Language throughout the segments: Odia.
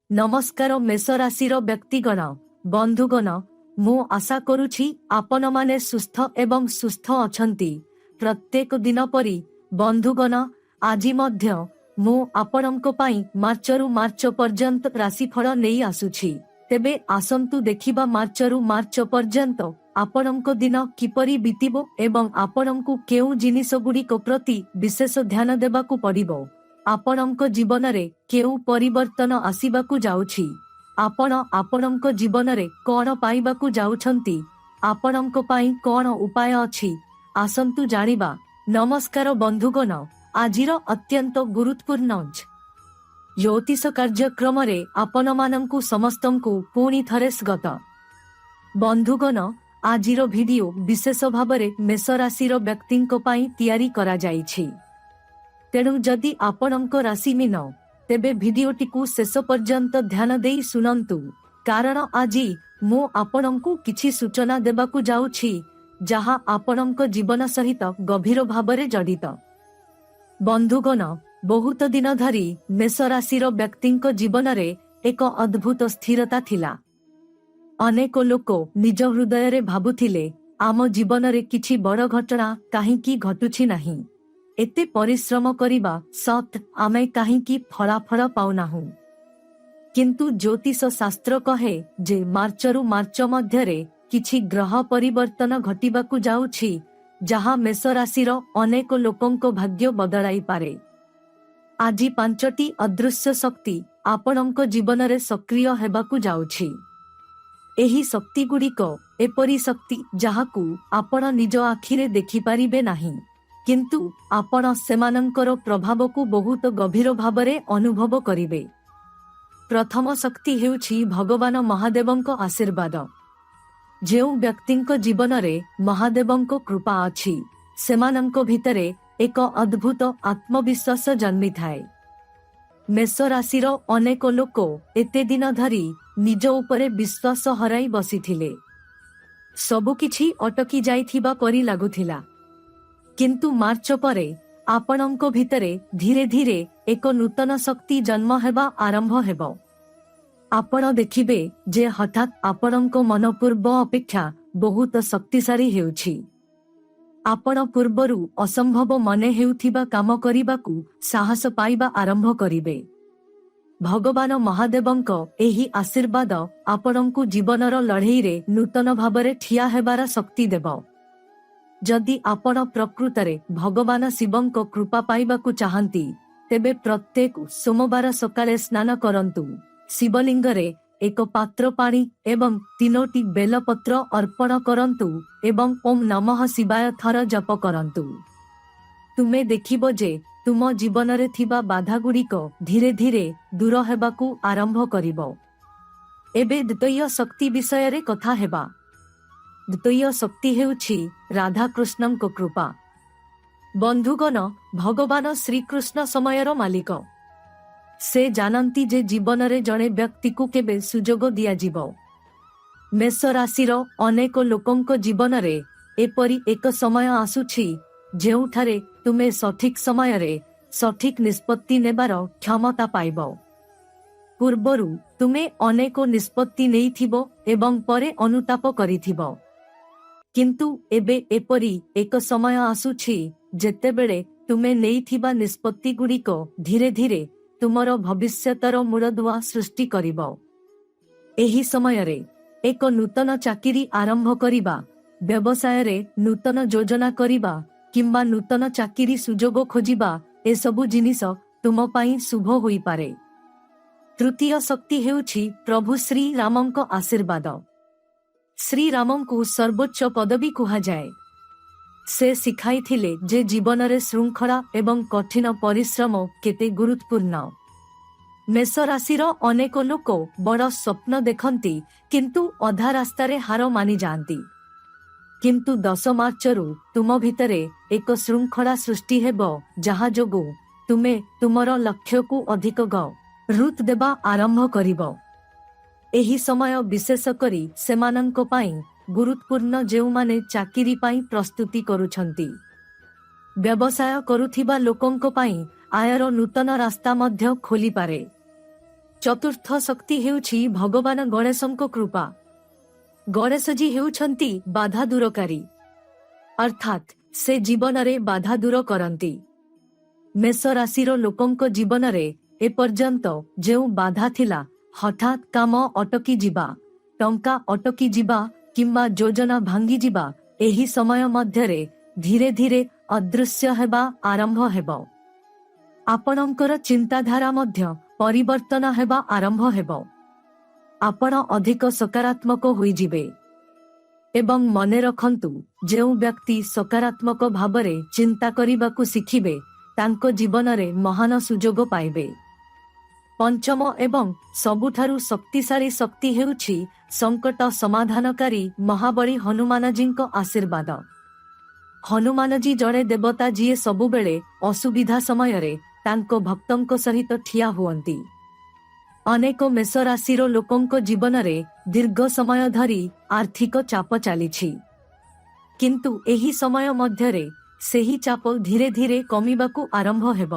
ନମସ୍କାର ମେଷ ରାଶିର ବ୍ୟକ୍ତିଗଣ, ବନ୍ଧୁଗଣ, ମୁଁ ଆଶା କରୁଛି ଆପଣମାନେ ସୁସ୍ଥ ଏବଂ ସୁସ୍ଥ ଅଛନ୍ତି। ପ୍ରତ୍ୟେକ ଦିନ ପରି ବନ୍ଧୁଗଣ, ଆଜି ମଧ୍ୟ ମୁଁ ଆପଣଙ୍କ ପାଇଁ ମାର୍ଚ୍ଚରୁ ମାର୍ଚ୍ଚ ପର୍ଯ୍ୟନ୍ତ ରାଶିଫଳ ନେଇ ଆସୁଛି। ତେବେ ଆସନ୍ତୁ ଦେଖିବା ମାର୍ଚ୍ଚରୁ ମାର୍ଚ୍ଚ ପର୍ଯ୍ୟନ୍ତ ଆପଣଙ୍କ ଦିନ କିପରି ବିତିବ ଏବଂ ଆପଣଙ୍କୁ କେଉଁ ଜିନିଷ ଗୁଡ଼ିକ ପ୍ରତି ବିଶେଷ ଧ୍ୟାନ ଦେବାକୁ ପଡ଼ିବ। ଆପଣଙ୍କ ଜୀବନରେ କେଉଁ ପରିବର୍ତ୍ତନ ଆସିବାକୁ ଯାଉଛି, ଆପଣ ଆପଣଙ୍କ ଜୀବନରେ କଣ ପାଇବାକୁ ଯାଉଛନ୍ତି, ଆପଣଙ୍କ ପାଇଁ କଣ ଉପାୟ ଅଛି, ଆସନ୍ତୁ ଜାଣିବା। ନମସ୍କାର ବନ୍ଧୁଗଣ, ଆଜିର ଅତ୍ୟନ୍ତ ଗୁରୁତ୍ୱପୂର୍ଣ୍ଣ ଜ୍ୟୋତିଷ କାର୍ଯ୍ୟକ୍ରମରେ ଆପଣମାନଙ୍କୁ ସମସ୍ତଙ୍କୁ ପୁଣି ଥରେ ସ୍ୱାଗତ। ବନ୍ଧୁଗଣ, ଆଜିର ଭିଡିଓ ବିଶେଷ ଭାବରେ ମେଷ ରାଶିର ବ୍ୟକ୍ତିଙ୍କ ପାଇଁ ତିଆରି କରାଯାଇଛି। ତେଣୁ ଯଦି ଆପଣଙ୍କ ରାଶି ମୀନ, ତେବେ ଭିଡିଓଟିକୁ ଶେଷ ପର୍ଯ୍ୟନ୍ତ ଧ୍ୟାନ ଦେଇ ଶୁଣନ୍ତୁ, କାରଣ ଆଜି ମୁଁ ଆପଣଙ୍କୁ କିଛି ସୂଚନା ଦେବାକୁ ଯାଉଛି ଯାହା ଆପଣଙ୍କ ଜୀବନ ସହିତ ଗଭୀର ଭାବରେ ଜଡ଼ିତ। ବନ୍ଧୁଗଣ, ବହୁତ ଦିନ ଧରି ମେଷ ରାଶିର ବ୍ୟକ୍ତିଙ୍କ ଜୀବନରେ ଏକ ଅଦ୍ଭୁତ ସ୍ଥିରତା ଥିଲା। ଅନେକ ଲୋକ ନିଜ ହୃଦୟରେ ଭାବୁଥିଲେ, ଆମ ଜୀବନରେ କିଛି ବଡ଼ ଘଟଣା କାହିଁକି ଘଟୁଛି ନାହିଁ? ଏତେ ପରିଶ୍ରମ କରିବା ସତ୍ତ୍ୱେ ଆମେ କାହିଁକି ଫଳାଫଳ ପାଉନାହୁଁ? କିନ୍ତୁ ଜ୍ୟୋତିଷ ଶାସ୍ତ୍ର କହେ ଯେ ମାର୍ଚ୍ଚରୁ ମାର୍ଚ୍ଚ ମଧ୍ୟରେ କିଛି ଗ୍ରହ ପରିବର୍ତ୍ତନ ଘଟିବାକୁ ଯାଉଛି, ଯାହା ମେଷ ରାଶିର ଅନେକ ଲୋକଙ୍କ ଭାଗ୍ୟ ବଦଳାଇପାରେ। ଆଜି ପାଞ୍ଚଟି ଅଦୃଶ୍ୟ ଶକ୍ତି ଆପଣଙ୍କ ଜୀବନରେ ସକ୍ରିୟ ହେବାକୁ ଯାଉଛି। ଏହି ଶକ୍ତିଗୁଡ଼ିକ ଏପରି ଶକ୍ତି ଯାହାକୁ ଆପଣ ନିଜ ଆଖିରେ ଦେଖିପାରିବେ ନାହିଁ, କିନ୍ତୁ ଆପଣ ସେମାନଙ୍କର ପ୍ରଭାବକୁ ବହୁତ ଗଭୀର ଭାବରେ ଅନୁଭବ କରିବେ। ପ୍ରଥମ ଶକ୍ତି ହେଉଛି ଭଗବାନ ମହାଦେବଙ୍କ ଆଶୀର୍ବାଦ। ଯେଉଁ ବ୍ୟକ୍ତିଙ୍କ ଜୀବନରେ ମହାଦେବଙ୍କ କୃପା ଅଛି, ସେମାନଙ୍କ ଭିତରେ ଏକ ଅଦ୍ଭୁତ ଆତ୍ମବିଶ୍ୱାସ ଜନ୍ମିଥାଏ। ମେଷ ରାଶିର ଅନେକ ଲୋକ ଏତେ ଦିନ ଧରି ନିଜ ଉପରେ ବିଶ୍ୱାସ ହରାଇ ବସିଥିଲେ। ସବୁକିଛି ଅଟକି ଯାଇଥିବା ପରି ଲାଗୁଥିଲା। କିନ୍ତୁ ମାର୍ଚ୍ଚ ପରେ ଆପଣଙ୍କ ଭିତରେ ଧୀରେ ଧୀରେ ଏକ ନୂତନ ଶକ୍ତି ଜନ୍ମ ହେବା ଆରମ୍ଭ ହେବ। ଆପଣ ଦେଖିବେ ଯେ ହଠାତ୍ ଆପଣଙ୍କ ମନ ପୂର୍ବ ଅପେକ୍ଷା ବହୁତ ଶକ୍ତିଶାଳୀ ହେଉଛି। ଆପଣ ପୂର୍ବରୁ ଅସମ୍ଭବ ମନେ ହେଉଥିବା କାମ କରିବାକୁ ସାହସ ପାଇବା ଆରମ୍ଭ କରିବେ। ଭଗବାନ ମହାଦେବଙ୍କ ଏହି ଆଶୀର୍ବାଦ ଆପଣଙ୍କୁ ଜୀବନର ଲଢ଼େଇରେ ନୂତନ ଭାବରେ ଠିଆ ହେବାର ଶକ୍ତି ଦେବ। ଯଦି ଆପଣ ପ୍ରକୃତରେ ଭଗବାନ ଶିବଙ୍କ କୃପା ପାଇବାକୁ ଚାହାନ୍ତି, ତେବେ ପ୍ରତ୍ୟେକ ସୋମବାର ସକାଳେ ସ୍ନାନ କରନ୍ତୁ। ଶିବଲିଙ୍ଗରେ ଏକ ପାତ୍ର ପାଣି ଏବଂ ତିନୋଟି ବେଲପତ୍ର ଅର୍ପଣ କରନ୍ତୁ ଏବଂ ଓମ୍ ନମଃ ଶିବାୟ ଥର ଜପ କରନ୍ତୁ। ତୁମେ ଦେଖିବ ଯେ ତୁମ ଜୀବନରେ ଥିବା ବାଧାଗୁଡ଼ିକ ଧୀରେ ଧୀରେ ଦୂର ହେବାକୁ ଆରମ୍ଭ କରିବ। ଏବେ ଦ୍ୱିତୀୟ ଶକ୍ତି ବିଷୟରେ କଥା ହେବା। ଦ୍ୱିତୀୟ ଶକ୍ତି ହେଉଛି ରାଧାକୃଷ୍ଣଙ୍କ କୃପା। ବନ୍ଧୁଗଣ, ଭଗବାନ ଶ୍ରୀକୃଷ୍ଣ ସମୟର ମାଲିକ। ସେ ଜାଣନ୍ତି ଯେ ଜୀବନରେ ଜଣେ ବ୍ୟକ୍ତିକୁ କେବେ ସୁଯୋଗ ଦିଆଯିବ। ମେଷ ରାଶିର ଅନେକ ଲୋକଙ୍କ ଜୀବନରେ ଏପରି ଏକ ସମୟ ଆସୁଛି ଯେଉଁଠାରେ ତୁମେ ସଠିକ ସମୟରେ ସଠିକ ନିଷ୍ପତ୍ତି ନେବାର କ୍ଷମତା ପାଇବ। ପୂର୍ବରୁ ତୁମେ ଅନେକ ନିଷ୍ପତ୍ତି ନେଇଥିବ ଏବଂ ପରେ ଅନୁତାପ କରିଥିବ। କିନ୍ତୁ ଏବେ ଏପରି ଏକ ସମୟ ଆସୁଛି ଯେତେବେଳେ ତୁମେ ନେଇଥିବା ନିଷ୍ପତ୍ତିଗୁଡ଼ିକ ଧୀରେ ଧୀରେ ତୁମର ଭବିଷ୍ୟତର ମୂଳଦୁଆ ସୃଷ୍ଟି କରିବ। ଏହି ସମୟରେ ଏକ ନୂତନ ଚାକିରି ଆରମ୍ଭ କରିବା, ବ୍ୟବସାୟରେ ନୂତନ ଯୋଜନା କରିବା କିମ୍ବା ନୂତନ ଚାକିରି ସୁଯୋଗ ଖୋଜିବା, ଏସବୁ ଜିନିଷ ତୁମ ପାଇଁ ଶୁଭ ହୋଇପାରେ। ତୃତୀୟ ଶକ୍ତି ହେଉଛି ପ୍ରଭୁ ଶ୍ରୀରାମଙ୍କ ଆଶୀର୍ବାଦ। ଶ୍ରୀରାମଙ୍କୁ ସର୍ବୋଚ୍ଚ ପଦବୀ କୁହାଯାଏ। ସେ ଶିଖାଇଥିଲେ ଯେ ଜୀବନରେ ଶୃଙ୍ଖଳା ଏବଂ କଠିନ ପରିଶ୍ରମ କେତେ ଗୁରୁତ୍ୱପୂର୍ଣ୍ଣ। ମେଷ ରାଶିର ଅନେକ ଲୋକ ବଡ଼ ସ୍ୱପ୍ନ ଦେଖନ୍ତି, କିନ୍ତୁ ଅଧା ରାସ୍ତାରେ ହାର ମାନିଯାଆନ୍ତି। କିନ୍ତୁ 10 ମାର୍ଚ୍ଚରୁ ତୁମ ଭିତରେ ଏକ ଶୃଙ୍ଖଳା ସୃଷ୍ଟି ହେବ, ଯାହା ଯୋଗୁଁ ତୁମେ ତୁମର ଲକ୍ଷ୍ୟକୁ ଅଧିକ ଗୁରୁତ୍ୱ ଦେବା ଆରମ୍ଭ କରିବ। ଏହି ସମୟ ବିଶେଷ କରି ସେମାନଙ୍କ ପାଇଁ ଗୁରୁତ୍ୱପୂର୍ଣ୍ଣ ଯେଉଁମାନେ ଚାକିରି ପାଇଁ ପ୍ରସ୍ତୁତି କରୁଛନ୍ତି। ବ୍ୟବସାୟ କରୁଥିବା ଲୋକଙ୍କ ପାଇଁ ଆୟର ନୂତନ ରାସ୍ତା ମଧ୍ୟ ଖୋଲିପାରେ। ଚତୁର୍ଥ ଶକ୍ତି ହେଉଛି ଭଗବାନ ଗଣେଶଙ୍କ କୃପା। ଗଣେଶଜୀ ହେଉଛନ୍ତି ବାଧା ଦୂରକାରୀ, ଅର୍ଥାତ୍ ସେ ଜୀବନରେ ବାଧା ଦୂର କରନ୍ତି। ମେଷ ରାଶିର ଲୋକଙ୍କ ଜୀବନରେ ଏପର୍ଯ୍ୟନ୍ତ ଯେଉଁ ବାଧା ଥିଲା, ହଠାତ୍ କାମ ଅଟକି ଯିବା, ଟଙ୍କା ଅଟକି ଯିବା କିମ୍ବା ଯୋଜନା ଭାଙ୍ଗିଯିବା, ଏହି ସମୟ ମଧ୍ୟରେ ଧୀରେ ଧୀରେ ଅଦୃଶ୍ୟ ହେବା ଆରମ୍ଭ ହେବ। ଆପଣଙ୍କର ଚିନ୍ତାଧାରା ମଧ୍ୟ ପରିବର୍ତ୍ତନ ହେବା ଆରମ୍ଭ ହେବ। ଆପଣ ଅଧିକ ସକାରାତ୍ମକ ହୋଇଯିବେ ଏବଂ ମନେ ରଖନ୍ତୁ, ଯେଉଁ ବ୍ୟକ୍ତି ସକାରାତ୍ମକ ଭାବରେ ଚିନ୍ତା କରିବାକୁ ଶିଖିବେ, ତାଙ୍କ ଜୀବନରେ ମହାନ ସୁଯୋଗ ପାଇବେ। ପଞ୍ଚମ ଏବଂ ସବୁଠାରୁ ଶକ୍ତିଶାଳୀ ଶକ୍ତି ହେଉଛି ସଙ୍କଟ ସମାଧାନକାରୀ ମହାବଳୀ ହନୁମାନଜୀଙ୍କ ଆଶୀର୍ବାଦ। ହନୁମାନଜୀ ଜଣେ ଦେବତା, ଯିଏ ସବୁବେଳେ ଅସୁବିଧା ସମୟରେ ତାଙ୍କ ଭକ୍ତଙ୍କ ସହିତ ଠିଆ ହୁଅନ୍ତି। ଅନେକ ମେଷ ରାଶିର ଲୋକଙ୍କ ଜୀବନରେ ଦୀର୍ଘ ସମୟ ଧରି ଆର୍ଥିକ ଚାପ ଚାଲିଛି। କିନ୍ତୁ ଏହି ସମୟ ମଧ୍ୟରେ ସେହି ଚାପ ଧୀରେ ଧୀରେ କମିବାକୁ ଆରମ୍ଭ ହେବ।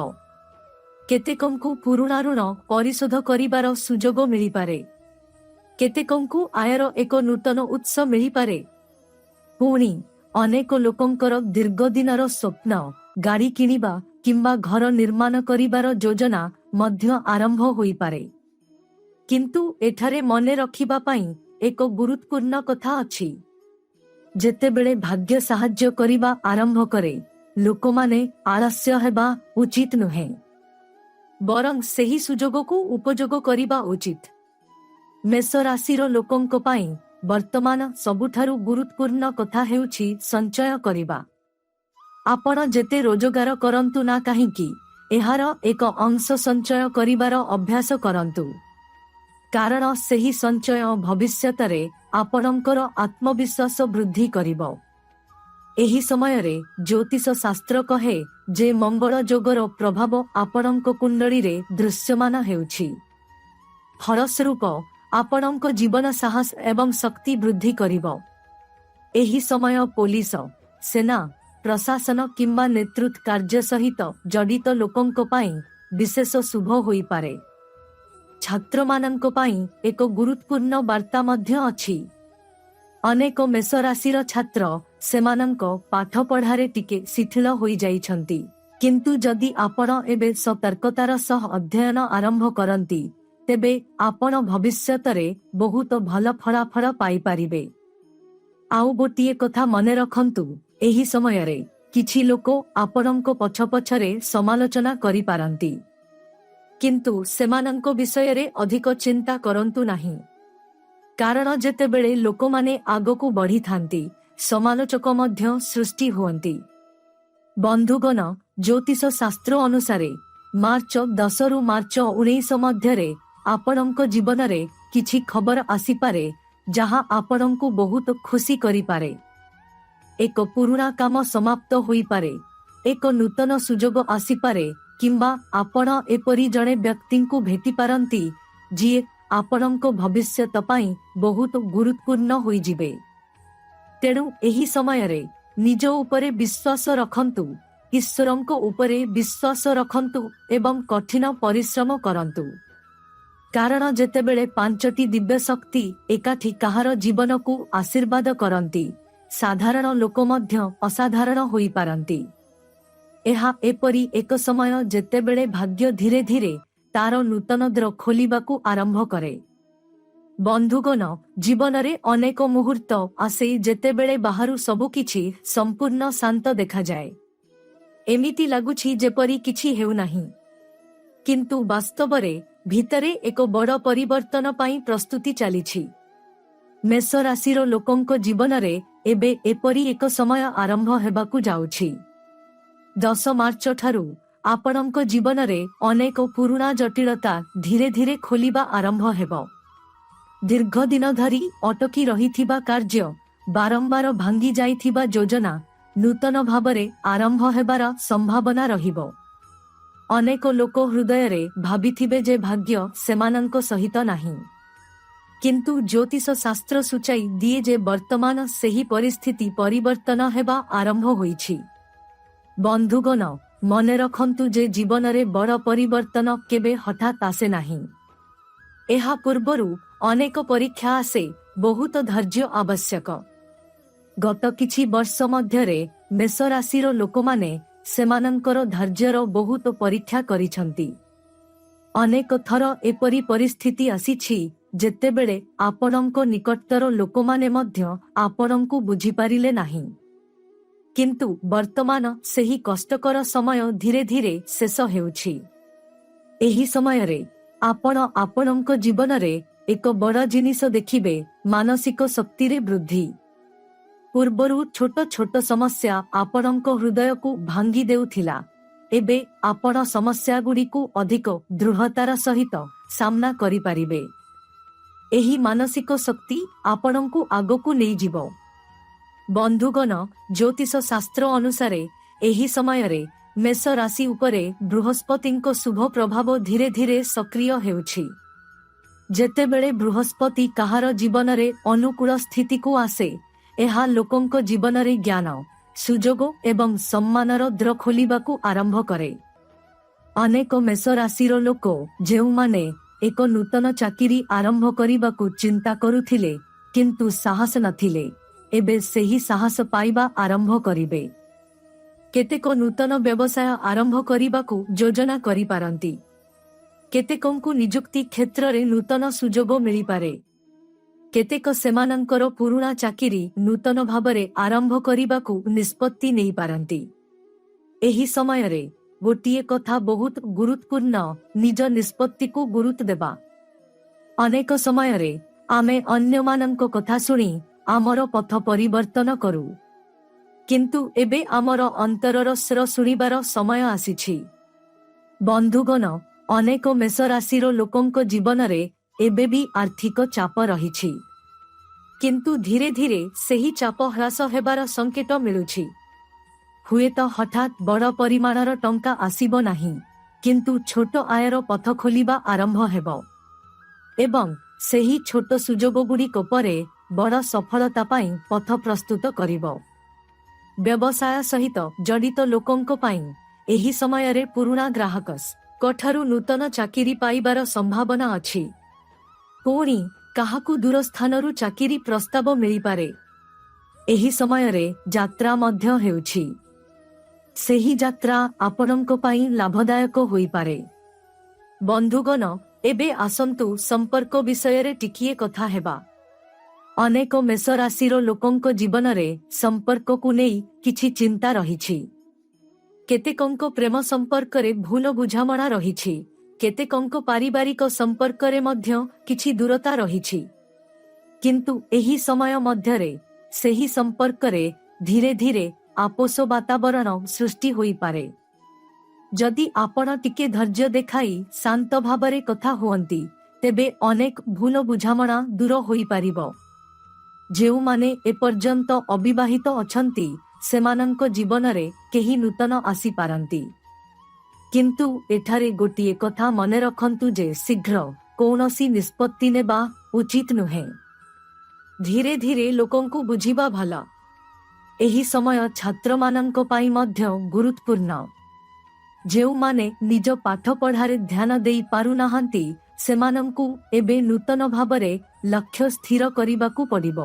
କେତେକଙ୍କୁ ପୁରୁଣା ଋଣ ପରିଶୋଧ କରିବାର ସୁଯୋଗ ମିଳିପାରେ। କେତେକଙ୍କୁ ଆୟର ଏକ ନୂତନ ଉତ୍ସ ମିଳିପାରେ। ପୁଣି ଅନେକ ଲୋକଙ୍କର ଦୀର୍ଘ ଦିନର ସ୍ୱପ୍ନ, ଗାଡ଼ି କିଣିବା କିମ୍ବା ଘର ନିର୍ମାଣ କରିବାର ଯୋଜନା ମଧ୍ୟ ଆରମ୍ଭ ହୋଇପାରେ। କିନ୍ତୁ ଏଠାରେ ମନେ ରଖିବା ପାଇଁ ଏକ ଗୁରୁତ୍ୱପୂର୍ଣ୍ଣ କଥା ଅଛି। ଯେତେବେଳେ ଭାଗ୍ୟ ସାହାଯ୍ୟ କରିବା ଆରମ୍ଭ କରେ, ଲୋକମାନେ ଆଳସ୍ୟ ହେବା ଉଚିତ ନୁହେଁ, ବରଂ ସେହି ସୁଯୋଗକୁ ଉପଯୋଗ କରିବା ଉଚିତ। ମେଷ ରାଶିର ଲୋକଙ୍କ ପାଇଁ ବର୍ତ୍ତମାନ ସବୁଠାରୁ ଗୁରୁତ୍ୱପୂର୍ଣ୍ଣ କଥା ହେଉଛି ସଞ୍ଚୟ କରିବା। ଆପଣ ଯେତେ ରୋଜଗାର କରନ୍ତୁ ନା କାହିଁକି, ଏହାର ଏକ ଅଂଶ ସଞ୍ଚୟ କରିବାର ଅଭ୍ୟାସ କରନ୍ତୁ, କାରଣ ସେହି ସଞ୍ଚୟ ଭବିଷ୍ୟତରେ ଆପଣଙ୍କର ଆତ୍ମବିଶ୍ୱାସ ବୃଦ୍ଧି କରିବ। ଏହି ସମୟରେ ଜ୍ୟୋତିଷ ଶାସ୍ତ୍ର କହେ ଯେ ମଙ୍ଗଳ ଯୋଗର ପ୍ରଭାବ ଆପଣଙ୍କ କୁଣ୍ଡଳୀରେ ଦୃଶ୍ୟମାନ ହେଉଛି। ଫଳସ୍ୱରୂପ ଆପଣଙ୍କ ଜୀବନ ସାହସ ଏବଂ ଶକ୍ତି ବୃଦ୍ଧି କରିବ। ଏହି ସମୟ ପୋଲିସ, ସେନା, ପ୍ରଶାସନ କିମ୍ବା ନେତୃତ୍ୱ କାର୍ଯ୍ୟ ସହିତ ଜଡ଼ିତ ଲୋକଙ୍କ ପାଇଁ ବିଶେଷ ଶୁଭ ହୋଇପାରେ। ଛାତ୍ରମାନଙ୍କ ପାଇଁ ଏକ ଗୁରୁତ୍ୱପୂର୍ଣ୍ଣ ବାର୍ତ୍ତା ମଧ୍ୟ ଅଛି। ଅନେକ ମେଷ ରାଶିର ଛାତ୍ର ସେମାନଙ୍କ ପାଠପଢ଼ାରେ ଟିକେ ଶିଥିଳ ହୋଇଯାଇଛନ୍ତି। କିନ୍ତୁ ଯଦି ଆପଣ ଏବେ ସତର୍କତାର ସହ ଅଧ୍ୟୟନ ଆରମ୍ଭ କରନ୍ତି, ତେବେ ଆପଣ ଭବିଷ୍ୟତରେ ବହୁତ ଭଲ ଫଳାଫଳ ପାଇପାରିବେ। ଆଉ ଗୋଟିଏ କଥା ମନେ ରଖନ୍ତୁ, ଏହି ସମୟରେ କିଛି ଲୋକ ଆପଣଙ୍କ ପଛ ପଛରେ ସମାଲୋଚନା କରିପାରନ୍ତି। କିନ୍ତୁ ସେମାନଙ୍କ ବିଷୟରେ ଅଧିକ ଚିନ୍ତା କରନ୍ତୁ ନାହିଁ, କାରଣ ଯେତେବେଳେ ଲୋକମାନେ ଆଗକୁ ବଢ଼ିଥାନ୍ତି, ସମାଲୋଚକ ମଧ୍ୟ ସୃଷ୍ଟି ହୁଅନ୍ତି। ବନ୍ଧୁଗଣ, ଜ୍ୟୋତିଷ ଶାସ୍ତ୍ର ଅନୁସାରେ ମାର୍ଚ୍ଚ 10ରୁ ମାର୍ଚ୍ଚ 19 ମଧ୍ୟରେ ଆପଣଙ୍କ ଜୀବନରେ କିଛି ଖବର ଆସିପାରେ, ଯାହା ଆପଣଙ୍କୁ ବହୁତ ଖୁସି କରିପାରେ। ଏକ ପୁରୁଣା କାମ ସମାପ୍ତ ହୋଇପାରେ, ଏକ ନୂତନ ସୁଯୋଗ ଆସିପାରେ କିମ୍ବା ଆପଣ ଏପରି ଜଣେ ବ୍ୟକ୍ତିଙ୍କୁ ଭେଟିପାରନ୍ତି, ଯିଏ ଆପଣଙ୍କ ଭବିଷ୍ୟତ ପାଇଁ ବହୁତ ଗୁରୁତ୍ୱପୂର୍ଣ୍ଣ ହୋଇଯିବେ। ତେଣୁ ଏହି ସମୟରେ ନିଜ ଉପରେ ବିଶ୍ୱାସ ରଖନ୍ତୁ, ଈଶ୍ୱରଙ୍କ ଉପରେ ବିଶ୍ୱାସ ରଖନ୍ତୁ ଏବଂ କଠିନ ପରିଶ୍ରମ କରନ୍ତୁ, କାରଣ ଯେତେବେଳେ ପାଞ୍ଚଟି ଦିବ୍ୟ ଶକ୍ତି ଏକାଠି କାହାର ଜୀବନକୁ ଆଶୀର୍ବାଦ କରନ୍ତି, ସାଧାରଣ ଲୋକ ମଧ୍ୟ ଅସାଧାରଣ ହୋଇପାରନ୍ତି। ଏହା ଏପରି ଏକ ସମୟ, ଯେତେବେଳେ ଭାଗ୍ୟ ଧୀରେ ଧୀରେ ତାର ନୂତନ ଦ୍ୱାର ଖୋଲିବାକୁ ଆରମ୍ଭ କରେ। ବନ୍ଧୁଗଣ, ଜୀବନରେ ଅନେକ ମୁହୂର୍ତ୍ତ ଆସେ, ଯେତେବେଳେ ବାହାରୁ ସବୁକିଛି ସମ୍ପୂର୍ଣ୍ଣ ଶାନ୍ତ ଦେଖାଯାଏ। ଏମିତି ଲାଗୁଛି ଯେପରି କିଛି ହେଉନାହିଁ। କିନ୍ତୁ ବାସ୍ତବରେ ଭିତରେ ଏକ ବଡ଼ ପରିବର୍ତ୍ତନ ପାଇଁ ପ୍ରସ୍ତୁତି ଚାଲିଛି। ମେଷ ରାଶିର ଲୋକଙ୍କ ଜୀବନରେ ଏବେ ଏପରି ଏକ ସମୟ ଆରମ୍ଭ ହେବାକୁ ଯାଉଛି। 10 ମାର୍ଚ୍ଚ ଠାରୁ ଆପଣଙ୍କ ଜୀବନରେ ଅନେକ ପୁରୁଣା ଜଟିଳତା ଧୀରେ ଧୀରେ ଖୋଲିବା ଆରମ୍ଭ ହେବ। ଦୀର୍ଘ ଦିନ ଧରି ଅଟକି ରହିଥିବା କାର୍ଯ୍ୟ, ବାରମ୍ବାର ଭାଙ୍ଗି ଯାଇଥିବା ଯୋଜନା ନୂତନ ଭାବରେ ଆରମ୍ଭ ହେବାର ସମ୍ଭାବନା ରହିବ। ଅନେକ ଲୋକ ହୃଦୟରେ ଭାବିଥିବେ ଯେ ଭାଗ୍ୟ ସେମାନଙ୍କ ସହିତ ନାହିଁ। କିନ୍ତୁ ଜ୍ୟୋତିଷ ଶାସ୍ତ୍ର ସୂଚାଇ ଦିଏ ଯେ ବର୍ତ୍ତମାନ ସେହି ପରିସ୍ଥିତି ପରିବର୍ତ୍ତନ ହେବା ଆରମ୍ଭ ହୋଇଛି। ବନ୍ଧୁଗଣ, ମନେ ରଖନ୍ତୁ ଯେ ଜୀବନରେ ବଡ଼ ପରିବର୍ତ୍ତନ କେବେ ହଠାତ୍ ଆସେ ନାହିଁ। ଏହା ପୂର୍ବରୁ ଅନେକ ପରୀକ୍ଷା ଆସେ, ବହୁତ ଧୈର୍ଯ୍ୟ ଆବଶ୍ୟକ। ଗତ କିଛି ବର୍ଷ ମଧ୍ୟରେ ମେଷ ରାଶିର ଲୋକମାନେ ସେମାନଙ୍କର ଧୈର୍ଯ୍ୟର ବହୁତ ପରୀକ୍ଷା କରିଛନ୍ତି। ଅନେକ ଥର ଏପରି ପରିସ୍ଥିତି ଆସିଛି, ଯେତେବେଳେ ଆପଣଙ୍କ ନିକଟତର ଲୋକମାନେ ମଧ୍ୟ ଆପଣଙ୍କୁ ବୁଝିପାରିଲେ ନାହିଁ। କିନ୍ତୁ ବର୍ତ୍ତମାନ ସେହି କଷ୍ଟକର ସମୟ ଧୀରେ ଧୀରେ ଶେଷ ହେଉଛି। ଏହି ସମୟରେ ଆପଣ ଆପଣଙ୍କ ଜୀବନରେ ଏକ ବଡ଼ ଜିନିଷ ଦେଖିବେ, ମାନସିକ ଶକ୍ତିରେ ବୃଦ୍ଧି। ପୂର୍ବରୁ ଛୋଟ ଛୋଟ ସମସ୍ୟା ଆପଣଙ୍କ ହୃଦୟକୁ ଭାଙ୍ଗି ଦେଉଥିଲା। ଏବେ ଆପଣ ସମସ୍ୟାଗୁଡ଼ିକୁ ଅଧିକ ଦୃଢ଼ତାର ସହିତ ସାମ୍ନା କରିପାରିବେ। ଏହି ମାନସିକ ଶକ୍ତି ଆପଣଙ୍କୁ ଆଗକୁ ନେଇଯିବ। ବନ୍ଧୁଗଣ, ଜ୍ୟୋତିଷ ଶାସ୍ତ୍ର ଅନୁସାରେ ଏହି ସମୟରେ ମେଷ ରାଶି ଉପରେ ବୃହସ୍ପତିଙ୍କ ଶୁଭ ପ୍ରଭାବ ଧୀରେ ଧୀରେ ସକ୍ରିୟ ହେଉଛି। ଯେତେବେଳେ ବୃହସ୍ପତି କାହାର ଜୀବନରେ ଅନୁକୂଳ ସ୍ଥିତିକୁ ଆସେ, ଏହା ଲୋକଙ୍କ ଜୀବନରେ ଜ୍ଞାନ, ସୁଯୋଗ ଏବଂ ସମ୍ମାନର ଦ୍ୱାର ଖୋଲିବାକୁ ଆରମ୍ଭ କରେ। ଅନେକ ମେଷ ରାଶିର ଲୋକ, ଯେଉଁମାନେ ଏକ ନୂତନ ଚାକିରି ଆରମ୍ଭ କରିବାକୁ ଚିନ୍ତା କରୁଥିଲେ କିନ୍ତୁ ସାହସ ନଥିଲେ, ଏବେ ସେହି ସାହସ ପାଇବା ଆରମ୍ଭ କରିବେ। କେତେକ ନୂତନ ବ୍ୟବସାୟ ଆରମ୍ଭ କରିବାକୁ ଯୋଜନା କରିପାରନ୍ତି। କେତେକଙ୍କୁ ନିଯୁକ୍ତି କ୍ଷେତ୍ରରେ ନୂତନ ସୁଯୋଗ ମିଳିପାରେ। କେତେକ ସେମାନଙ୍କର ପୁରୁଣା ଚାକିରି ନୂତନ ଭାବରେ ଆରମ୍ଭ କରିବାକୁ ନିଷ୍ପତ୍ତି ନେଇପାରନ୍ତି। ଏହି ସମୟରେ ଗୋଟିଏ କଥା ବହୁତ ଗୁରୁତ୍ୱପୂର୍ଣ୍ଣ, ନିଜ ନିଷ୍ପତ୍ତିକୁ ଗୁରୁତ୍ୱ ଦେବା। ଅନେକ ସମୟରେ ଆମେ ଅନ୍ୟମାନଙ୍କ କଥା ଶୁଣି ଆମର ପଥ ପରିବର୍ତ୍ତନ କରୁ। କିନ୍ତୁ ଏବେ ଆମର ଅନ୍ତରର ସ୍ୱର ଶୁଣିବାର ସମୟ ଆସିଛି। ବନ୍ଧୁଗଣ, ଅନେକ ମେଷ ରାଶିର ଲୋକଙ୍କ ଜୀବନରେ ଏବେ ବି ଆର୍ଥିକ ଚାପ ରହିଛି। କିନ୍ତୁ ଧୀରେ ଧୀରେ ସେହି ଚାପ ହ୍ରାସ ହେବାର ସଂକେତ ମିଳୁଛି। ହୁଏତ ହଠାତ୍ ବଡ଼ ପରିମାଣର ଟଙ୍କା ଆସିବ ନାହିଁ, କିନ୍ତୁ ଛୋଟ ଆୟର ପଥ ଖୋଲିବା ଆରମ୍ଭ ହେବ ଏବଂ ସେହି ଛୋଟ ସୁଯୋଗଗୁଡ଼ିକ ପରେ ବଡ଼ ସଫଳତା ପାଇଁ ପଥ ପ୍ରସ୍ତୁତ କରିବ। ବ୍ୟବସାୟ ସହିତ ଜଡ଼ିତ ଲୋକଙ୍କ ପାଇଁ ଏହି ସମୟରେ ପୁରୁଣା ଗ୍ରାହକଙ୍କଠାରୁ ନୂତନ ଚାକିରି ପାଇବାର ସମ୍ଭାବନା ଅଛି। ପୁଣି କାହାକୁ ଦୂର ସ୍ଥାନରୁ ଚାକିରି ପ୍ରସ୍ତାବ ମିଳିପାରେ। ଏହି ସମୟରେ ଯାତ୍ରା ମଧ୍ୟ ହେଉଛି। ସେହି ଯାତ୍ରା ଆପଣଙ୍କ ପାଇଁ ଲାଭଦାୟକ ହୋଇପାରେ। ବନ୍ଧୁଗଣ, ଏବେ ଆସନ୍ତୁ ସମ୍ପର୍କ ବିଷୟରେ ଟିକିଏ କଥା ହେବା। ଅନେକ ମେଷ ରାଶିର ଲୋକଙ୍କ ଜୀବନରେ ସମ୍ପର୍କକୁ ନେଇ କିଛି ଚିନ୍ତା ରହିଛି। କେତେକଙ୍କ ପ୍ରେମ ସମ୍ପର୍କରେ ଭୁଲ ବୁଝାମଣା ରହିଛି। କେତେକଙ୍କ ପାରିବାରିକ ସମ୍ପର୍କରେ ମଧ୍ୟ କିଛି ଦୂରତା ରହିଛି। କିନ୍ତୁ ଏହି ସମୟ ମଧ୍ୟରେ ସେହି ସମ୍ପର୍କରେ ଧୀରେ ଧୀରେ ଆପୋଷ ବାତାବରଣ ସୃଷ୍ଟି ହୋଇପାରେ। ଯଦି ଆପଣ ଟିକେ ଧୈର୍ଯ୍ୟ ଦେଖାଇ ଶାନ୍ତ ଭାବରେ କଥା ହୁଅନ୍ତି, ତେବେ ଅନେକ ଭୁଲ ବୁଝାମଣା ଦୂର ହୋଇପାରିବ। ଯେଉଁମାନେ ଏପର୍ଯ୍ୟନ୍ତ ଅବିବାହିତ ଅଛନ୍ତି, ସେମାନଙ୍କ ଜୀବନରେ କେହି ନୂତନ ଆସିପାରନ୍ତି। କିନ୍ତୁ ଏଠାରେ ଗୋଟିଏ କଥା ମନେ ରଖନ୍ତୁ ଯେ ଶୀଘ୍ର କୌଣସି ନିଷ୍ପତ୍ତି ନେବା ଉଚିତ ନୁହେଁ। ଧୀରେ ଧୀରେ ଲୋକଙ୍କୁ ବୁଝିବା ଭଲ। ଏହି ସମୟ ଛାତ୍ରମାନଙ୍କ ପାଇଁ ମଧ୍ୟ ଗୁରୁତ୍ୱପୂର୍ଣ୍ଣ। ଯେଉଁମାନେ ନିଜ ପାଠପଢ଼ାରେ ଧ୍ୟାନ ଦେଇ ପାରୁନାହାନ୍ତି, ସେମାନଙ୍କୁ ଏବେ ନୂତନ ଭାବରେ ଲକ୍ଷ୍ୟ ସ୍ଥିର କରିବାକୁ ପଡ଼ିବ।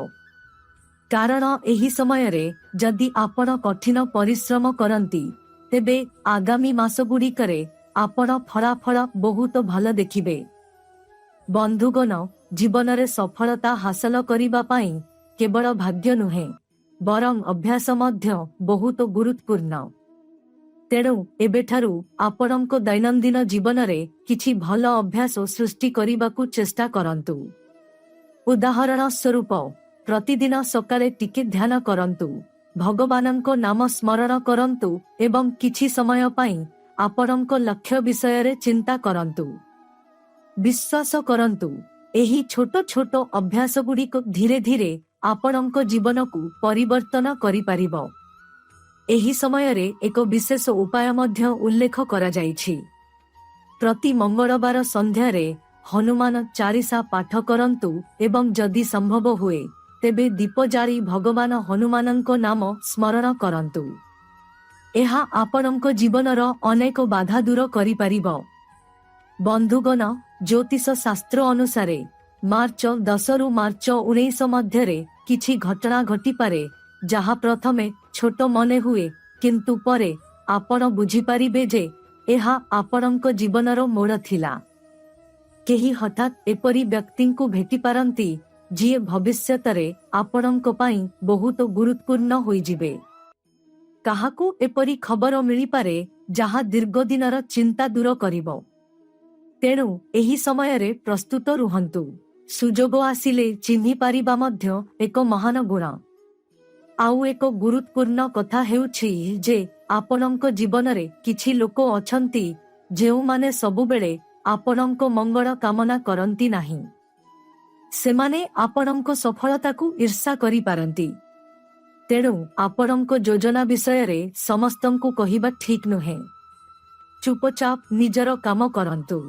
କାରଣ ଏହି ସମୟରେ ଯଦି ଆପଣ କଠିନ ପରିଶ୍ରମ କରନ୍ତି, ତେବେ ଆଗାମୀ ମାସଗୁଡ଼ିକରେ ଆପଣ ଫଳାଫଳ ବହୁତ ଭଲ ଦେଖିବେ। ବନ୍ଧୁଗଣ, ଜୀବନରେ ସଫଳତା ହାସଲ କରିବା ପାଇଁ କେବଳ ଭାଗ୍ୟ ନୁହେଁ, ବରଂ ଅଭ୍ୟାସ ମଧ୍ୟ ବହୁତ ଗୁରୁତ୍ୱପୂର୍ଣ୍ଣ। ତେଣୁ ଏବେଠାରୁ ଆପଣଙ୍କ ଦୈନନ୍ଦିନ ଜୀବନରେ କିଛି ଭଲ ଅଭ୍ୟାସ ସୃଷ୍ଟି କରିବାକୁ ଚେଷ୍ଟା କରନ୍ତୁ। ଉଦାହରଣ ସ୍ୱରୂପ, ପ୍ରତିଦିନ ସକାଳେ ଟିକେ ଧ୍ୟାନ କରନ୍ତୁ, ଭଗବାନଙ୍କ ନାମ ସ୍ମରଣ କରନ୍ତୁ ଏବଂ କିଛି ସମୟ ପାଇଁ ଆପଣଙ୍କ ଲକ୍ଷ୍ୟ ବିଷୟରେ ଚିନ୍ତା କରନ୍ତୁ। ବିଶ୍ୱାସ କରନ୍ତୁ, ଏହି ଛୋଟ ଛୋଟ ଅଭ୍ୟାସଗୁଡ଼ିକ ଧୀରେ ଧୀରେ ଆପଣଙ୍କ ଜୀବନକୁ ପରିବର୍ତ୍ତନ କରିପାରିବ। ଏହି ସମୟରେ ଏକ ବିଶେଷ ଉପାୟ ମଧ୍ୟ ଉଲ୍ଲେଖ କରାଯାଇଛି। ପ୍ରତି ମଙ୍ଗଳବାର ସନ୍ଧ୍ୟାରେ ହନୁମାନ ଚାଳିଶା ପାଠ କରନ୍ତୁ ଏବଂ ଯଦି ସମ୍ଭବ ହୁଏ, ତେବେ ଦୀପ ଜାଳି ଭଗବାନ ହନୁମାନଙ୍କ ନାମ ସ୍ମରଣ କରନ୍ତୁ। ଏହା ଆପଣଙ୍କ ଜୀବନର ଅନେକ ବାଧା ଦୂର କରିପାରିବ। ବନ୍ଧୁଗଣ, ଜ୍ୟୋତିଷ ଶାସ୍ତ୍ର ଅନୁସାରେ ମାର୍ଚ୍ଚ 10ରୁ ମାର୍ଚ୍ଚ 19 ମଧ୍ୟରେ କିଛି ଘଟଣା ଘଟିପାରେ, ଯାହା ପ୍ରଥମେ ଛୋଟ ମନେ ହୁଏ, କିନ୍ତୁ ପରେ ଆପଣ ବୁଝିପାରିବେ ଯେ ଏହା ଆପଣଙ୍କ ଜୀବନର ମୋଡ଼ ଥିଲା। କେହି ହଠାତ୍ ଏପରି ବ୍ୟକ୍ତିଙ୍କୁ ଭେଟିପାରନ୍ତି, ଯିଏ ଭବିଷ୍ୟତରେ ଆପଣଙ୍କ ପାଇଁ ବହୁତ ଗୁରୁତ୍ୱପୂର୍ଣ୍ଣ ହୋଇଯିବେ। କାହାକୁ ଏପରି ଖବର ମିଳିପାରେ, ଯାହା ଦୀର୍ଘଦିନର ଚିନ୍ତା ଦୂର କରିବ। ତେଣୁ ଏହି ସମୟରେ ପ୍ରସ୍ତୁତ ରୁହନ୍ତୁ। ସୁଯୋଗ ଆସିଲେ ଚିହ୍ନି ପାରିବା ମଧ୍ୟ ଏକ ମହାନ ଗୁଣ। ଆଉ ଏକ ଗୁରୁତ୍ୱପୂର୍ଣ୍ଣ କଥା ହେଉଛି ଯେ ଆପଣଙ୍କ ଜୀବନରେ କିଛି ଲୋକ ଅଛନ୍ତି, ଯେଉଁମାନେ ସବୁବେଳେ ଆପଣଙ୍କ ମଙ୍ଗଳ କାମନା କରନ୍ତି ନାହିଁ। ସେମାନେ ଆପଣଙ୍କ ସଫଳତାକୁ ଈର୍ଷା କରିପାରନ୍ତି। ତେଣୁ ଆପଣଙ୍କ ଯୋଜନା ବିଷୟରେ ସମସ୍ତଙ୍କୁ କହିବା ଠିକ୍ ନୁହେଁ। ଚୁପଚାପ ନିଜର କାମ କରନ୍ତୁ।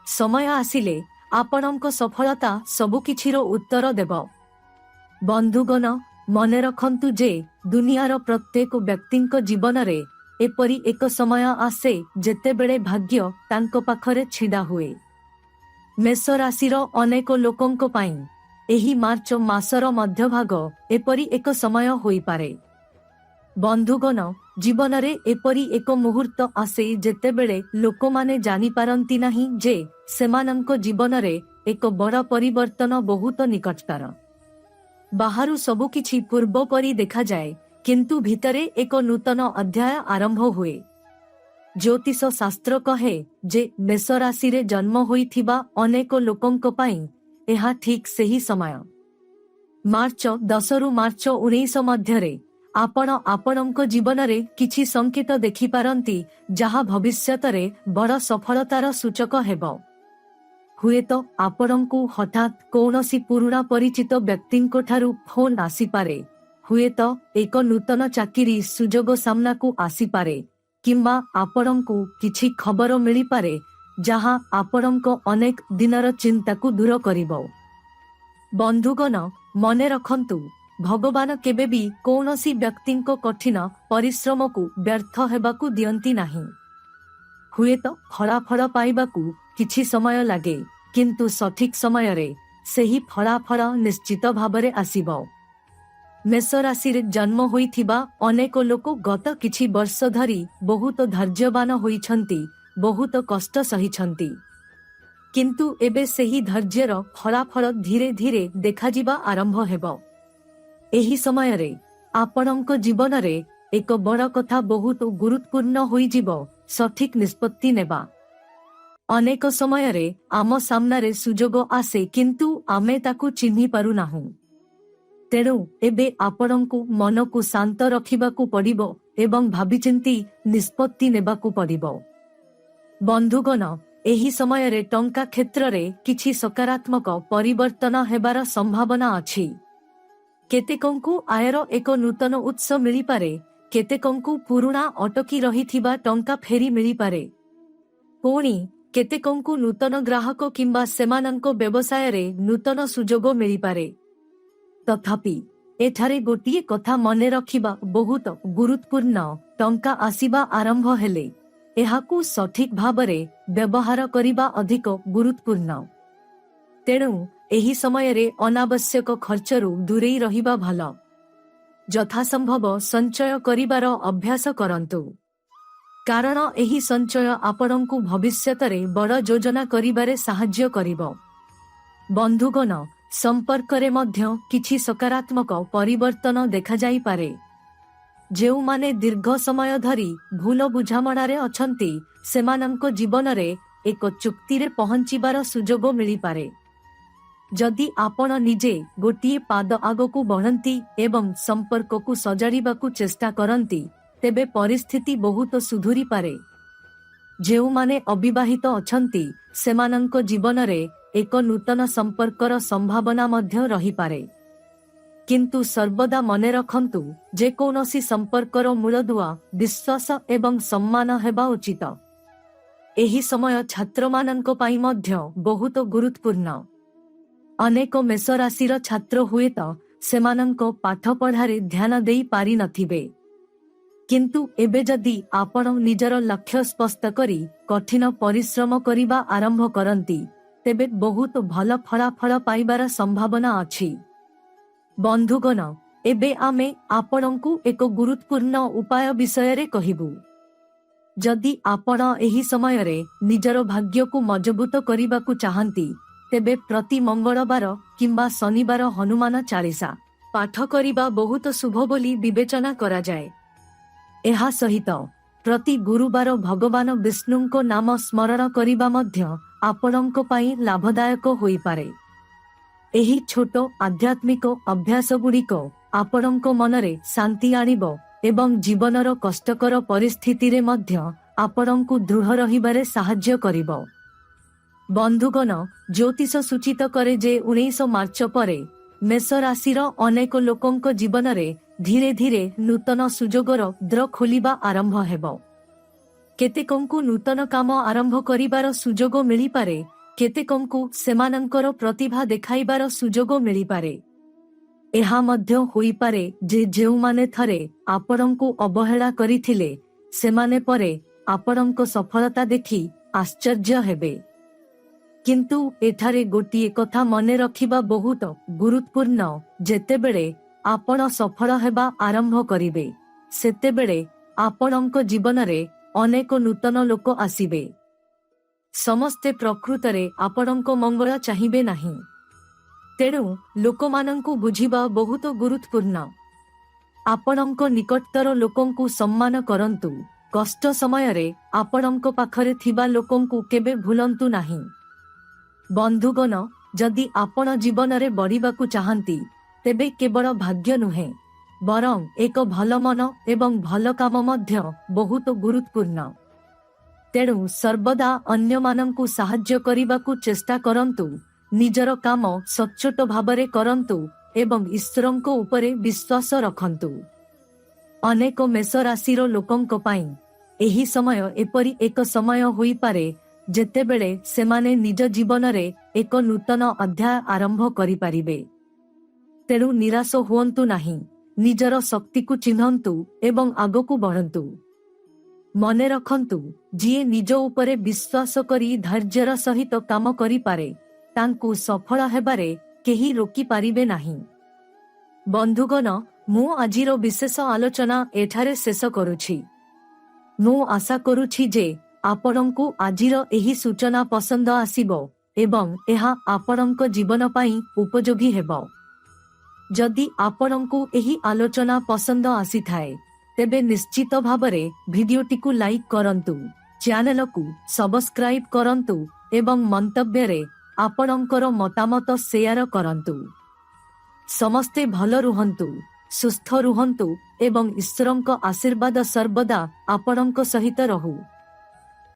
ସମୟ ଆସିଲେ ଆପଣଙ୍କ ସଫଳତା ସବୁକିଛିର ଉତ୍ତର ଦେବ। ବନ୍ଧୁଗଣ, ମନେ ରଖନ୍ତୁ ଯେ ଦୁନିଆର ପ୍ରତ୍ୟେକ ବ୍ୟକ୍ତିଙ୍କ ଜୀବନରେ ଏପରି ଏକ ସମୟ ଆସେ, ଯେତେବେଳେ ଭାଗ୍ୟ ତାଙ୍କ ପାଖରେ ଛିଡ଼ା ହୁଏ। ମେଷ ରାଶିର ଅନେକ ଲୋକଙ୍କ ପାଇଁ ଏହି ମାର୍ଚ୍ଚ ମାସର ମଧ୍ୟଭାଗ ଏପରି ଏକ ସମୟ ହୋଇପାରେ। ବନ୍ଧୁଗଣ, ଜୀବନରେ ଏପରି ଏକ ମୁହୂର୍ତ୍ତ ଆସେ, ଯେତେବେଳେ ଲୋକମାନେ ଜାଣିପାରନ୍ତି ନାହିଁ ଯେ ସେମାନଙ୍କ ଜୀବନରେ ଏକ ବଡ଼ ପରିବର୍ତ୍ତନ ବହୁତ ନିକଟତର। ବାହାରୁ ସବୁକିଛି ପୂର୍ବ ପରି ଦେଖାଯାଏ, କିନ୍ତୁ ଭିତରେ ଏକ ନୂତନ ଅଧ୍ୟାୟ ଆରମ୍ଭ ହୁଏ। ଜ୍ୟୋତିଷ ଶାସ୍ତ୍ର କହେ ଯେ ମେଷ ରାଶିରେ ଜନ୍ମ ହୋଇଥିବା ଅନେକ ଲୋକଙ୍କ ପାଇଁ ଏହା ଠିକ୍ ସେହି ସମୟ। ମାର୍ଚ୍ଚ 10ରୁ ମାର୍ଚ୍ଚ 19 ମଧ୍ୟରେ ଆପଣ ଆପଣଙ୍କ ଜୀବନରେ କିଛି ସଂକେତ ଦେଖିପାରନ୍ତି, ଯାହା ଭବିଷ୍ୟତରେ ବଡ଼ ସଫଳତାର ସୂଚକ ହେବ। ହୁଏତ ଆପଣଙ୍କୁ ହଠାତ୍ କୌଣସି ପୁରୁଣା ପରିଚିତ ବ୍ୟକ୍ତିଙ୍କଠାରୁ ଫୋନ୍ ଆସିପାରେ, ହୁଏତ ଏକ ନୂତନ ଚାକିରି ସୁଯୋଗ ସାମ୍ନାକୁ ଆସିପାରେ, କିମ୍ବା ଆପଣଙ୍କୁ କିଛି ଖବର ମିଳିପାରେ, ଯାହା ଆପଣଙ୍କ ଅନେକ ଦିନର ଚିନ୍ତାକୁ ଦୂର କରିବ। ବନ୍ଧୁଗଣ, ମନେ ରଖନ୍ତୁ, ଭଗବାନ କେବେ ବି କୌଣସି ବ୍ୟକ୍ତିଙ୍କ କଠିନ ପରିଶ୍ରମକୁ ବ୍ୟର୍ଥ ହେବାକୁ ଦିଅନ୍ତି ନାହିଁ। ହୁଏତ ଫଳାଫଳ ପାଇବାକୁ କିଛି ସମୟ ଲାଗେ, କିନ୍ତୁ ସଠିକ ସମୟରେ ସେହି ଫଳାଫଳ ନିଶ୍ଚିତ ଭାବରେ ଆସିବ। ମେଷ ରାଶିରେ ଜନ୍ମ ହୋଇଥିବା ଅନେକ ଲୋକ ଗତ କିଛି ବର୍ଷ ଧରି ବହୁତ ଧୈର୍ଯ୍ୟବାନ ହୋଇଛନ୍ତି, ବହୁତ କଷ୍ଟ ସହିଛନ୍ତି। କିନ୍ତୁ ଏବେ ସେହି ଧୈର୍ଯ୍ୟର ଫଳାଫଳ ଧୀରେ ଧୀରେ ଦେଖାଯିବା ଆରମ୍ଭ ହେବ। ଏହି ସମୟରେ ଆପଣଙ୍କ ଜୀବନରେ ଏକ ବଡ଼ କଥା ବହୁତ ଗୁରୁତ୍ୱପୂର୍ଣ୍ଣ ହୋଇଯିବ: ସଠିକ ନିଷ୍ପତ୍ତି ନେବା। ଅନେକ ସମୟରେ ଆମ ସାମ୍ନାରେ ସୁଯୋଗ ଆସେ, କିନ୍ତୁ ଆମେ ତାକୁ ଚିହ୍ନି ପାରୁନାହୁଁ। ତେଣୁ ଏବେ ଆପଣଙ୍କୁ ମନକୁ ଶାନ୍ତ ରଖିବାକୁ ପଡ଼ିବ ଏବଂ ଭାବିଚିନ୍ତି ନିଷ୍ପତ୍ତି ନେବାକୁ ପଡ଼ିବ। ବନ୍ଧୁଗଣ, ଏହି ସମୟରେ ଟଙ୍କା କ୍ଷେତ୍ରରେ କିଛି ସକାରାତ୍ମକ ପରିବର୍ତ୍ତନ ହେବାର ସମ୍ଭାବନା ଅଛି। କେତେକଙ୍କୁ ଆୟର ଏକ ନୂତନ ଉତ୍ସ ମିଳିପାରେ, କେତେକଙ୍କୁ ପୁରୁଣା ଅଟକି ରହିଥିବା ଟଙ୍କା ଫେରି ମିଳିପାରେ। ପୁଣି କେତେକଙ୍କୁ ନୂତନ ଗ୍ରାହକ କିମ୍ବା ସେମାନଙ୍କ ବ୍ୟବସାୟରେ ନୂତନ ସୁଯୋଗ ମିଳିପାରେ। ତଥାପି ଏଠାରେ ଗୋଟିଏ କଥା ମନେ ରଖିବା ବହୁତ ଗୁରୁତ୍ୱପୂର୍ଣ୍ଣ। ଟଙ୍କା ଆସିବା ଆରମ୍ଭ ହେଲେ ଏହାକୁ ସଠିକ ଭାବରେ ବ୍ୟବହାର କରିବା ଅଧିକ ଗୁରୁତ୍ୱପୂର୍ଣ୍ଣ। ତେଣୁ ଏହି ସମୟରେ ଅନାବଶ୍ୟକ ଖର୍ଚ୍ଚରୁ ଦୂରେଇ ରହିବା ଭଲ। ଯଥାସମ୍ଭବ ସଞ୍ଚୟ କରିବାର ଅଭ୍ୟାସ କରନ୍ତୁ, କାରଣ ଏହି ସଞ୍ଚୟ ଆପଣଙ୍କୁ ଭବିଷ୍ୟତରେ ବଡ଼ ଯୋଜନା କରିବାରେ ସାହାଯ୍ୟ କରିବ। ବନ୍ଧୁଗଣ, ସମ୍ପର୍କରେ ମଧ୍ୟ କିଛି ସକାରାତ୍ମକ ପରିବର୍ତ୍ତନ ଦେଖାଯାଇପାରେ। ଯେଉଁମାନେ ଦୀର୍ଘ ସମୟ ଧରି ଭୁଲ ବୁଝାମଣାରେ ଅଛନ୍ତି, ସେମାନଙ୍କ ଜୀବନରେ ଏକ ଚୁକ୍ତିରେ ପହଞ୍ଚିବାର ସୁଯୋଗ ମିଳିପାରେ। ଯଦି ଆପଣ ନିଜେ ଗୋଟିଏ ପାଦ ଆଗକୁ ବଢ଼ନ୍ତି ଏବଂ ସମ୍ପର୍କକୁ ସଜାଡ଼ିବାକୁ ଚେଷ୍ଟା କରନ୍ତି, ତେବେ ପରିସ୍ଥିତି ବହୁତ ସୁଧୁରିପାରେ। ଯେଉଁମାନେ ଅବିବାହିତ ଅଛନ୍ତି, ସେମାନଙ୍କ ଜୀବନରେ ଏକ ନୂତନ ସମ୍ପର୍କର ସମ୍ଭାବନା ମଧ୍ୟ ରହିପାରେ। କିନ୍ତୁ ସର୍ବଦା ମନେ ରଖନ୍ତୁ, ଯେକୌଣସି ସମ୍ପର୍କର ମୂଳଦୁଆ ବିଶ୍ୱାସ ଏବଂ ସମ୍ମାନ ହେବା ଉଚିତ। ଏହି ସମୟ ଛାତ୍ରମାନଙ୍କ ପାଇଁ ମଧ୍ୟ ବହୁତ ଗୁରୁତ୍ୱପୂର୍ଣ୍ଣ। ଅନେକ ମେଷ ରାଶିର ଛାତ୍ର ହୁଏତ ସେମାନଙ୍କ ପାଠପଢ଼ାରେ ଧ୍ୟାନ ଦେଇ ପାରିନଥିବେ। କିନ୍ତୁ ଏବେ ଯଦି ଆପଣ ନିଜର ଲକ୍ଷ୍ୟ ସ୍ପଷ୍ଟ କରି କଠିନ ପରିଶ୍ରମ କରିବା ଆରମ୍ଭ କରନ୍ତି, ତେବେ ବହୁତ ଭଲ ଫଳାଫଳ ପାଇବାର ସମ୍ଭାବନା ଅଛି। ବନ୍ଧୁଗଣ, ଏବେ ଆମେ ଆପଣଙ୍କୁ ଏକ ଗୁରୁତ୍ୱପୂର୍ଣ୍ଣ ଉପାୟ ବିଷୟରେ କହିବୁ। ଯଦି ଆପଣ ଏହି ସମୟରେ ନିଜର ଭାଗ୍ୟକୁ ମଜବୁତ କରିବାକୁ ଚାହାନ୍ତି, ତେବେ ପ୍ରତି ମଙ୍ଗଳବାର କିମ୍ବା ଶନିବାର ହନୁମାନ ଚାଳିଶା ପାଠ କରିବା ବହୁତ ଶୁଭ ବୋଲି ବିବେଚନା କରାଯାଏ। ଏହା ସହିତ ପ୍ରତି ଗୁରୁବାର ଭଗବାନ ବିଷ୍ଣୁଙ୍କ ନାମ ସ୍ମରଣ କରିବା ମଧ୍ୟ ଆପଣଙ୍କ ପାଇଁ ଲାଭଦାୟକ ହୋଇପାରେ। ଏହି ଛୋଟ ଆଧ୍ୟାତ୍ମିକ ଅଭ୍ୟାସଗୁଡ଼ିକ ଆପଣଙ୍କ ମନରେ ଶାନ୍ତି ଆଣିବ ଏବଂ ଜୀବନର କଷ୍ଟକର ପରିସ୍ଥିତିରେ ମଧ୍ୟ ଆପଣଙ୍କୁ ଦୃଢ଼ ରହିବାରେ ସାହାଯ୍ୟ କରିବ। ବନ୍ଧୁଗଣ, ଜ୍ୟୋତିଷ ସୂଚିତ କରେ ଯେ 19 ମାର୍ଚ୍ଚ ପରେ ମେଷ ରାଶିର ଅନେକ ଲୋକଙ୍କ ଜୀବନରେ ଧୀରେ ଧୀରେ ନୂତନ ସୁଯୋଗର ଦ୍ୱାର ଖୋଲିବା ଆରମ୍ଭ ହେବ। କେତେକଙ୍କୁ ନୂତନ କାମ ଆରମ୍ଭ କରିବାର ସୁଯୋଗ ମିଳିପାରେ, କେତେକଙ୍କୁ ସେମାନଙ୍କର ପ୍ରତିଭା ଦେଖାଇବାର ସୁଯୋଗ ମିଳିପାରେ। ଏହା ମଧ୍ୟ ହୋଇପାରେ ଯେ ଯେଉଁମାନେ ଥରେ ଆପଣଙ୍କୁ ଅବହେଳା କରିଥିଲେ, ସେମାନେ ପରେ ଆପଣଙ୍କ ସଫଳତା ଦେଖି ଆଶ୍ଚର୍ଯ୍ୟ ହେବେ। କିନ୍ତୁ ଏଠାରେ ଗୋଟିଏ କଥା ମନେ ରଖିବା ବହୁତ ଗୁରୁତ୍ୱପୂର୍ଣ୍ଣ। ଯେତେବେଳେ ଆପଣ ସଫଳ ହେବା ଆରମ୍ଭ କରିବେ, ସେତେବେଳେ ଆପଣଙ୍କ ଜୀବନରେ ଅନେକ ନୂତନ ଲୋକ ଆସିବେ। ସମସ୍ତେ ପ୍ରକୃତରେ ଆପଣଙ୍କ ମଙ୍ଗଳ ଚାହିଁବେ ନାହିଁ। ତେଣୁ ଲୋକମାନଙ୍କୁ ବୁଝିବା ବହୁତ ଗୁରୁତ୍ୱପୂର୍ଣ୍ଣ। ଆପଣଙ୍କ ନିକଟତର ଲୋକଙ୍କୁ ସମ୍ମାନ କରନ୍ତୁ। କଷ୍ଟ ସମୟରେ ଆପଣଙ୍କ ପାଖରେ ଥିବା ଲୋକଙ୍କୁ କେବେ ଭୁଲନ୍ତୁ ନାହିଁ। ବନ୍ଧୁଗଣ, ଯଦି ଆପଣ ଜୀବନରେ ବଢ଼ିବାକୁ ଚାହାନ୍ତି, ତେବେ କେବଳ ଭାଗ୍ୟ ନୁହେଁ, ବରଂ ଏକ ଭଲ ମନ ଏବଂ ଭଲ କାମ ମଧ୍ୟ ବହୁତ ଗୁରୁତ୍ୱପୂର୍ଣ୍ଣ। ତେଣୁ ସର୍ବଦା ଅନ୍ୟମାନଙ୍କୁ ସାହାଯ୍ୟ କରିବାକୁ ଚେଷ୍ଟା କରନ୍ତୁ, ନିଜର କାମ ସଚ୍ଚୋଟ ଭାବରେ କରନ୍ତୁ ଏବଂ ଈଶ୍ୱରଙ୍କ ଉପରେ ବିଶ୍ୱାସ ରଖନ୍ତୁ। ଅନେକ ମେଷ ରାଶିର ଲୋକଙ୍କ ପାଇଁ ଏହି ସମୟ ଏପରି ଏକ ସମୟ ହୋଇପାରେ, ଯେତେବେଳେ ସେମାନେ ନିଜ ଜୀବନରେ ଏକ ନୂତନ ଅଧ୍ୟାୟ ଆରମ୍ଭ କରିପାରିବେ। ତେଣୁ ନିରାଶ ହୁଅନ୍ତୁ ନାହିଁ, ନିଜର ଶକ୍ତିକୁ ଚିହ୍ନନ୍ତୁ ଏବଂ ଆଗକୁ ବଢ଼ନ୍ତୁ। ମନେ ରଖନ୍ତୁ, ଯିଏ ନିଜ ଉପରେ ବିଶ୍ୱାସ କରି ଧୈର୍ଯ୍ୟର ସହିତ କାମ କରିପାରେ, ତାଙ୍କୁ ସଫଳ ହେବାରେ କେହି ରୋକିପାରିବେ ନାହିଁ। ବନ୍ଧୁଗଣ, ମୁଁ ଆଜିର ବିଶେଷ ଆଲୋଚନା ଏଠାରେ ଶେଷ କରୁଛି। ମୁଁ ଆଶା କରୁଛି ଯେ ଆପଣଙ୍କୁ ଆଜିର ଏହି ସୂଚନା ପସନ୍ଦ ଆସିବ ଏବଂ ଏହା ଆପଣଙ୍କ ଜୀବନ ପାଇଁ ଉପଯୋଗୀ ହେବ। ଯଦି ଆପଣଙ୍କୁ ଏହି ଆଲୋଚନା ପସନ୍ଦ ଆସିଥାଏ, ତେବେ ନିଶ୍ଚିତ ଭାବରେ ଭିଡିଓଟିକୁ ଲାଇକ୍ କରନ୍ତୁ, ଚ୍ୟାନେଲକୁ ସବସ୍କ୍ରାଇବ୍ କରନ୍ତୁ ଏବଂ ମନ୍ତବ୍ୟରେ ଆପଣଙ୍କର ମତାମତ ସେୟାର କରନ୍ତୁ। ସମସ୍ତେ ଭଲ ରୁହନ୍ତୁ, ସୁସ୍ଥ ରୁହନ୍ତୁ ଏବଂ ଈଶ୍ୱରଙ୍କ ଆଶୀର୍ବାଦ ସର୍ବଦା ଆପଣଙ୍କ ସହିତ ରହୁ।